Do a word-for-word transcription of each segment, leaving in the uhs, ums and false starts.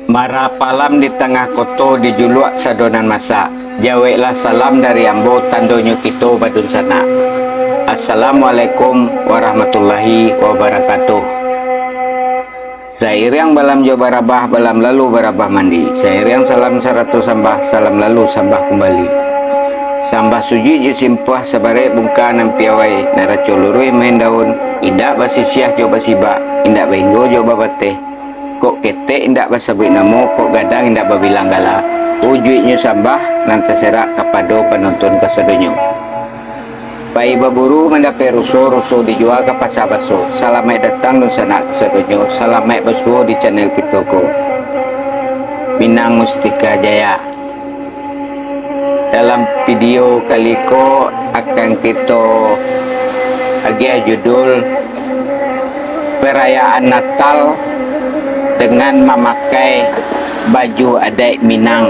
Marapalam di tangah koto dijuluak sado nan masak. Jaweklah salam dari ambo, tandonyo kito badunsanak. Assalamualaikum warahmatullahi wabarakatuh. Sairiang balam jo barabah, balam lalu barabah mandi. Sairiang salam sarato sambah, salam lalu sambah kumbali. Sambah sujuik jo simpuah, sabarek bungka nan piawai, naraco luruih main daun, indak basisiah jo basibak, indak bainggo jo babateh, kok ketek indak basabuik namo, kok gadang indak babilang gala. Ujuiknyo sambah nan taserak kapado panonton kasadonyo. Pai baburu mandapek ruso, ruso dijua ka pasa baso. Salamaik datang dunsanak kasadonyo, salamaik basuo di channel kito ko, Minang Mustika Jaya. Dalam video kali ko akan kito agiah judul Perayaan Natal dengan mamakai baju adaik Minang.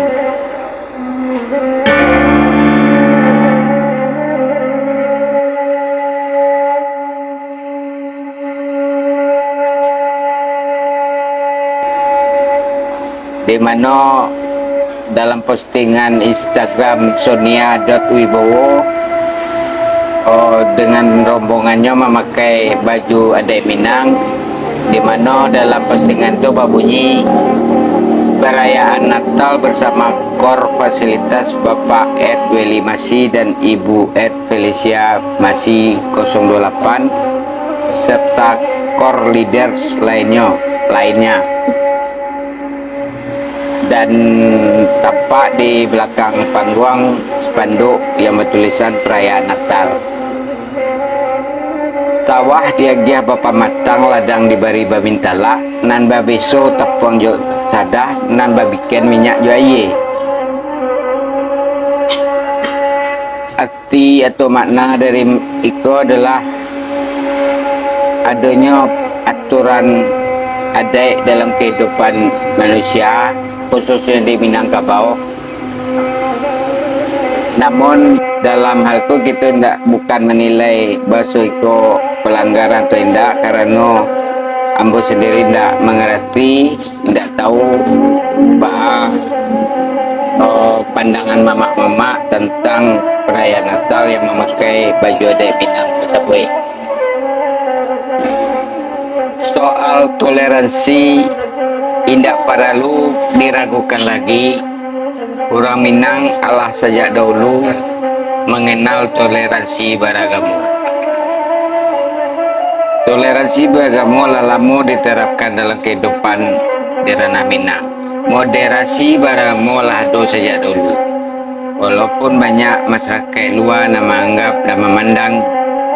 Di mano dalam postingan Instagram Sonia dot Wibowo, oh, dengan rombongannyo mamakai baju adaik Minang, di mano dalam postingan tu babunyi, "Perayaan Natal bersama Kor Fasilitas Bapak Ed Welly Masi dan Ibu Ed Felicia Masi kosong dua lapan, serta Kor Leaders lainnyo, lainnya." Dan tampak di balakang pangguang spanduk yang batulisan Perayaan Natal. Sawah diagiah bapamatang, ladang dibari babintalak, nan babeso tapuang jo sadah, nan babiken minyak jo ayie. Arti atau makna dari iko adalah adonyo aturan adaik dalam kehidupan manusia, khususnyo di Minangkabau. Namun, dalam hal tu kito indak, bukan manilai baso iko pelanggaran atau indak, karano ambo sendiri indak mangarati, indak tahu baa, eh, pandangan mamak-mamak tantang perayaan Natal yang mamakai baju adaik Minang tasabuik. Soal toleransi indak paralu diragukan lagi. Urang Minang alah sajak dahulu mangenal toleransi baragamo. Toleransi baragamo lah lamo diterapkan dalam kehidupan di ranah Minang. Moderasi baragamo lah ado sajak dahulu. Walaupun banyak masyarakaik lua nan maanggap dan mamandang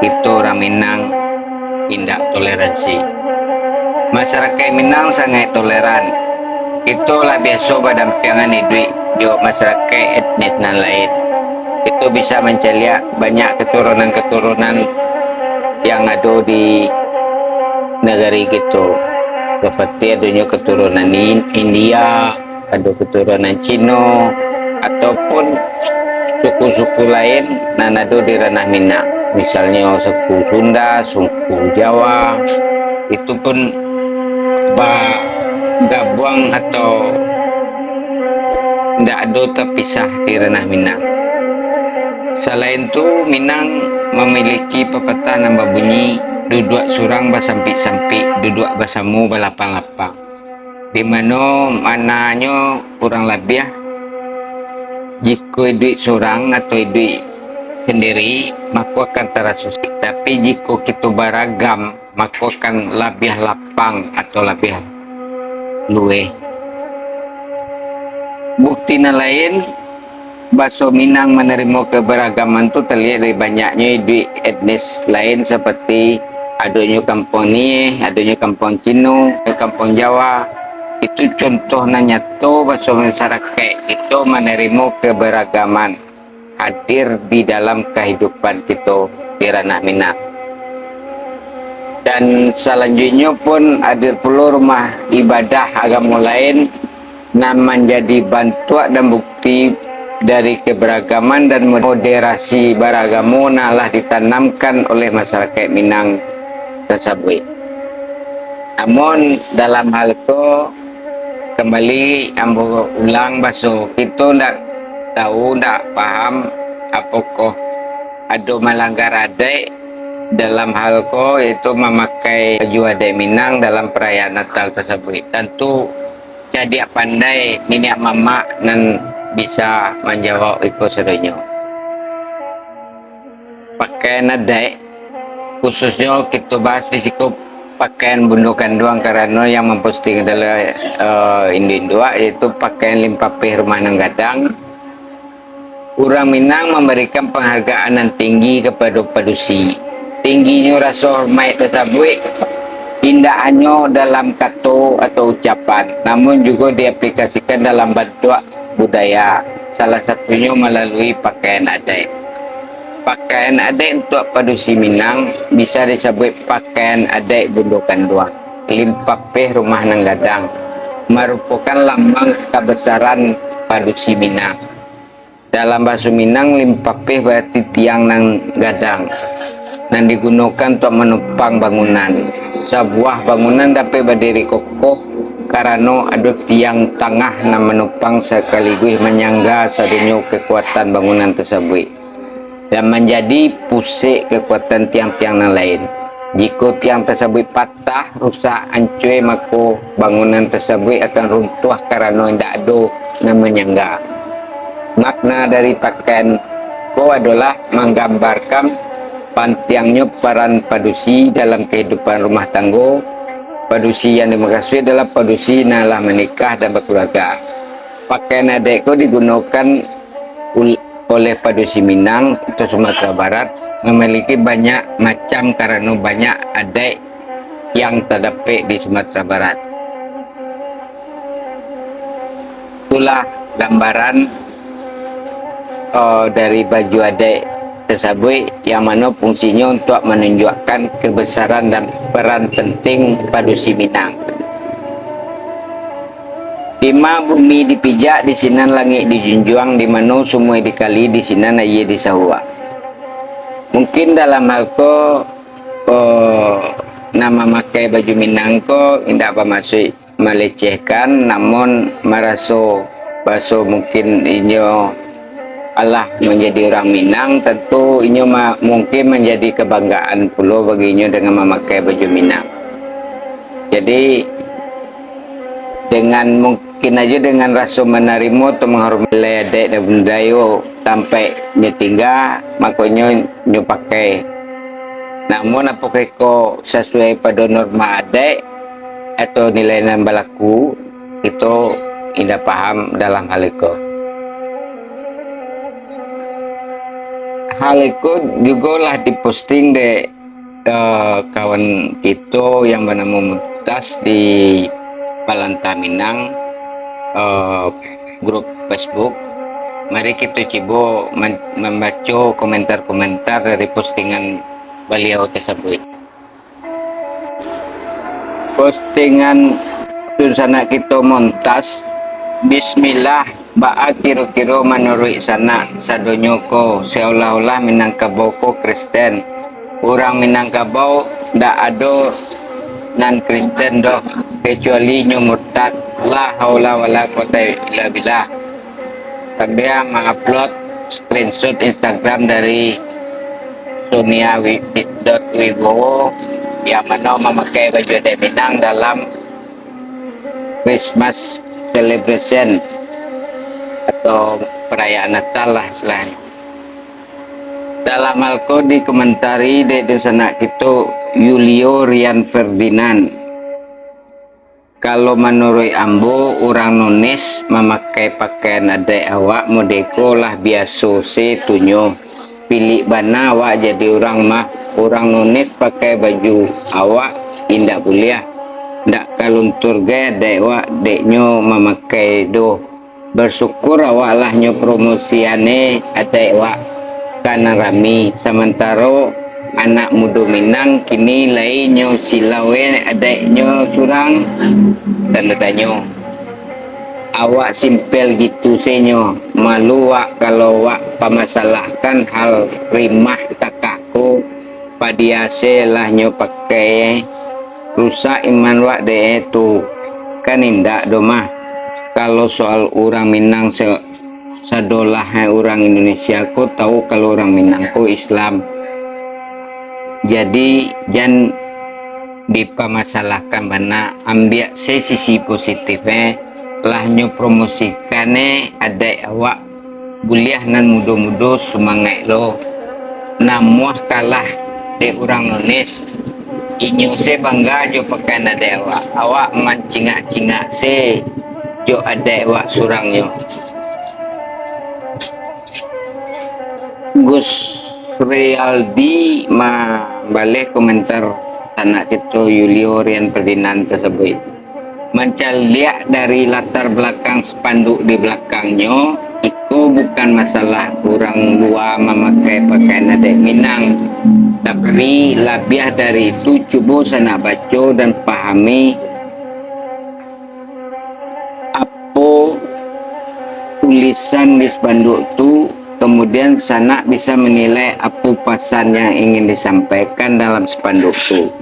kito urang Minang indak toleransi. Masyarakaik Minang sangaik toleran. Kito lah biaso badampiangan iduik jo masyarakaik etnis nan lain. Kito bisa mancaliak banyak keturunan-keturunan yang ado di nagari kito, seperti adonyo keturunan In-, India, ado keturunan Cino, ataupun suku-suku lain nan ado di ranah Minang, misalnyo suku Sunda, suku Jawa, itu pun bagabuang atau ndak ado tapisah di ranah Minang. Salain tu, Minang mamiliki papatah nan babunyi, "Duduak surang basampik-sampik, duduak basamo balapang-lapang." Di mano maknanyo kurang labiah, jikok iduik surang atau iduik sandiri, mako akan taraso sakik. Tapi, jikok kito baragam, mako akan labiah lapang atau labiah luweh. Bukti nan lain, baso Minang manarimo keberagaman tu taliek dari banyaknyo iduik etnis lain, seperti adonyo kampuang Nieh, adonyo kampuang Cino, kampuang Jawa. Itu contoh nan nyato baso masyarakaik kito manarimo keberagaman hadir di dalam kahidupan kito di ranah Minang. Dan salanjuiknyo pun hadir pulo rumah ibadah agamo lain, nan manjadi bantuak dan bukti dari keberagaman dan moderasi baragamo nan lah ditanamkan oleh masyarakaik Minang tasabuik. Namun, dalam hal ko, Kambali ambo ulang baso, kito ndak tahu, ndak paham, apokoh ado malanggar adaik dalam hal ko, yaitu mamakai baju adaik Minang dalam parayaan Natal tasabuik. Tantu cadiak pandai niniak mamak nan bisa manjawab iko sadonyo. Pakaian adaik, khususnyo kito bahas di siko pakaian bundo kanduang, karano yang mamposting adalah, eh, induak-induak, yaitu pakaian limpapeh rumah nan gadang. Urang Minang mambarikan panghargaan nan tinggi kapado padusi. Tingginyo raso hormaik tasabuik indak hanyo dalam kato atau ucapan, namun jugo diaplikasikan dalam bantuak budaya, salah satunyo malalui pakaian adaik. Pakaian adaik untuak padusi Minang bisa disabuik pakaian adaik bundo kanduang, limpapeh rumah nan gadang, marupokan lambang kabasaran padusi Minang. Dalam bahaso Minang, limpapeh barati tiang nan gadang, nan digunokan untuak manopang bangunan. Sabuah bangunan dapek badiri kokoh karano ado tiang tangah nan manopang sakaliguih manyangga sadonyo kakuatan bangunan tasabuik, dan manjadi pusek kakuatan tiang-tiang nan lain. Jikok tiang tasabuik patah, rusak, ancua, mako bangunan tasabuik akan runtuah karano indak ado nan manyangga. Makna dari pakaian ko adolah manggambarkan pantiangnyo paran padusi dalam kahidupan rumah tanggo. Padusi yang dimakasuik adalah padusi nan lah manikah dan bakulaga. Pakaian adaik ko digunokan ul-, oleh padusi Minang atau Sumatera Barat mamiliki banyak macam karano banyak adaik yang tadapek di Sumatera Barat. Itulah gambaran, eh, dari baju adaik tasabuik, yang mano fungsinyo untuak manunjuakkan kabasaran dan paran penting padusi Minang. Di ma bumi dipijak, di sinan langik dijunjuang, di mano sumua dikali, di sinan aia disauak. Mungkin dalam hal ko, oh, nan mamakai baju Minang ko indak bamasuik malecehkan, namun maraso baso mungkin inyo alah manjadi urang Minang, tantu inyo ma-, mungkin manjadi kabanggaan pulo bagi inyo dengan mamakai baju Minang. Jadi, dengan mungkin aja dengan raso manarimo atau manghormati adaik dan budayo tampek nyo tingga, makonyo nyo pakai. Namun, apokah iko sasuai pado norma adaik atau nilai nan balaku, kito indak paham dalam hal iko. Hal iko jugo lah diposting dek, eh, kawan kito yang banamo Muntas di Palantah Minang, eh, grup Facebook. Mari kito cubo man-, mambaco komentar-komentar dari postingan baliau tasabuik. Postingan dunsanak kito Montas, "Bismillah, baa kiro-kiro manuruik sanak sadonyo ko, seolah-olah Minangkabau ko Kristen. Urang Minangkabau dak ado nan Kristen doh, kecuali inyo murtad. La haula wala quwata illa billah." Sambia mangupload screenshot Instagram dari Sonia Wi-, dot Wibowo, yang mano mamakai baju adaik Minang dalam Christmas celebration atau perayaan Natal lah istilahnya. Dalam hal ko dikomentari dek dunsanak kito Yulio Rian Ferdinand. Kalau manuruik ambo, urang Nunes mamakai pakaian adaik awak mode ko lah biaso se tu nyo. Pilik bana awak jadi urang mah. Urang Nunes pakai baju awak, indak buliah. Ndak ka luntur gai adaik wak, dek nyo mamakai doh. Bersyukur awak lah nyo promosian e adaik wak ka nan rami, samantaro anak mudo Minang kini lai nyo silau e adaik nyo surang? Tanda tanyo. Awak simpel gitu se nyo, malu wak kalau wak pamasalahkan hal rimah takah ko, padia se lah nyo pakai e. Rusak iman wak dek e tu, kan indak doh mah. Kalau soal urang Minang se-, sadolah, eh, urang Indonesia ko tahu kalau urang Minang ko Islam. Jadi, jan dipamasalahkan bana, ambiak se sisi positif, eh. Lah nyo promosikan, eh, adaik awak, buliah nan mudo-mudo sumangaik lo. Namuah kalah dek urang Nones. Inyo se bangga jo pakaian adaik awak. Awak mancingak-cingak se jo adaik awak surang nyo. Gus Realdi mambaleh komentar sanak kito Yulio Rian Ferdinand tasabuik. Mancaliak dari latar balakang spanduk di balakangnyo, iko bukan masalah urang lua mamakai pakaian adaik Minang, tapi labiah dari itu, cubo sanak baco dan pahami apo tulisan di spanduk tu, kemudian sanak bisa manilai apo pasan yang ingin disampaikan dalam spanduk tu.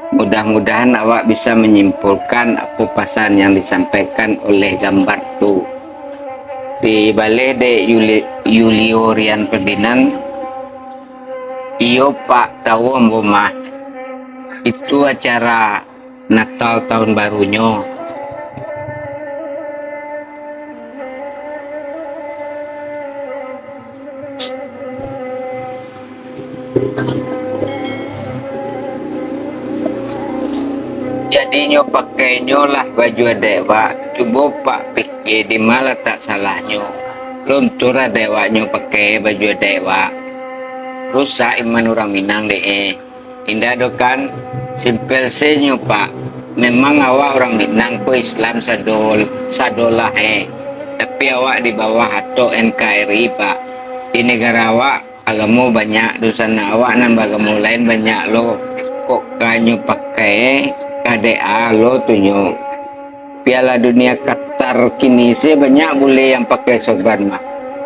Mudah-mudahan awak bisa manyimpulkan apo pasan yang disampaikan oleh gambar tu. Dibaleh dek Yuli-, Yulio Rian Ferdinand, iyo, Pak, tahu ambo mah. Itu acara Natal tahun barunyo. Jadinyo pakainyo lah baju adaik wak. Cubo Pak pikia di ma latak salahnyo. Luntur adaik waknyo pakai baju adaik wak. Rusak iman urang Minang dek eh. Indak doh kan? Simpel se nyo, Pak. Memang awak urang Minang ko Islam sadol-, sadolah eh. Tapi awak di bawah atok N K R I, Pak. Di negara awak agamo banyak, dunsanak awak nan bagamo lain banyak lo. Kok ka nyo pakai, eh? Kadek a lo tu nyo. Piala Dunia Qatar kini se banyak bule yang pakai sorban mah.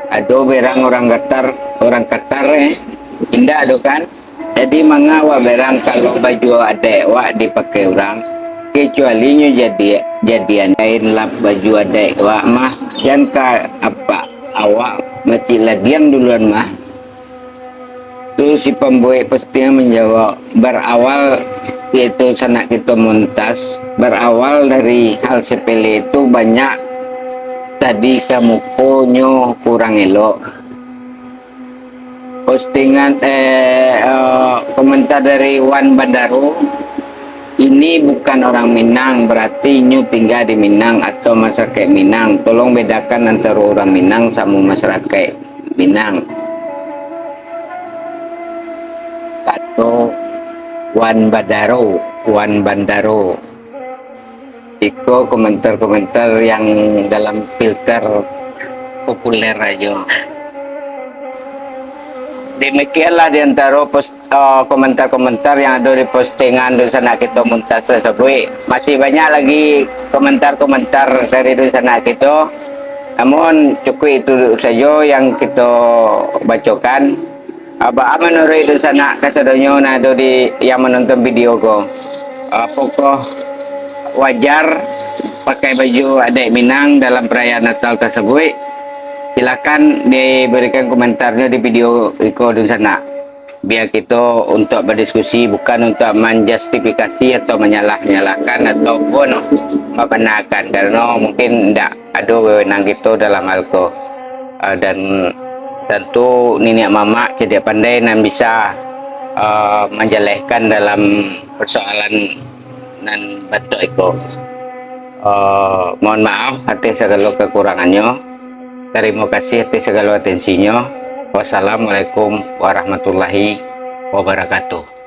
Ado berang urang Qatar, urang Qatar, eh? Indak doh kan? Jadi manga awak berang kalau baju adaik wak dipakai urang, kecuali nyo jadi, jadian kain lap baju adaik wak mah, jan ka apak awak macik ladiang duluan mah. Tu si pambuek postingan manjawab, berawal, yaitu sanak kito Muntas, berawal dari hal sepele tu banyak tadi ka mukonyo kurang elok. Postingan, eh, eh, komentar dari Wan Bandaro, ini bukan orang Minang, berarti inyo tinggal di Minang atau masyarakat Minang. Tolong bedakan antara orang Minang sama masyarakat Minang. Kato Wan Bandaro, Wan Bandaro. Iko komentar-komentar yang dalam filter populer ajo. Demikianlah di antaro pos-, eh, komentar-komentar yang ado di postingan dunsanak kito Muntas tasabuik. Masih banyak lagi komentar-komentar dari dunsanak kito. Namun, cukuik itu sajo yang kito bacokan. Ah, baa manuruik dunsanak kasadonyo nan ado di, yang manonton video ko? Apokoh wajar pakai baju adaik Minang dalam perayaan Natal tasabuik? Silakan diberikan komentarnyo di video iko dunsanak. Bia kito untuak badiskusi, bukan untuak manjustifikasi atau manyalah-nyalahkan ataupun mambanarkan, karano mungkin ndak ado wewenang kito dalam hal ko. Ah, dan tantu niniak mamak cadiak pandai nan bisa, ah, manjalehkan dalam persoalan nan batok iko. Ah, mohon maaf ateh sagalo kakurangannyo. Tarimo kasih ateh sagalo atensinyo. Wassalamualaikum warahmatullahi wabarakatuh.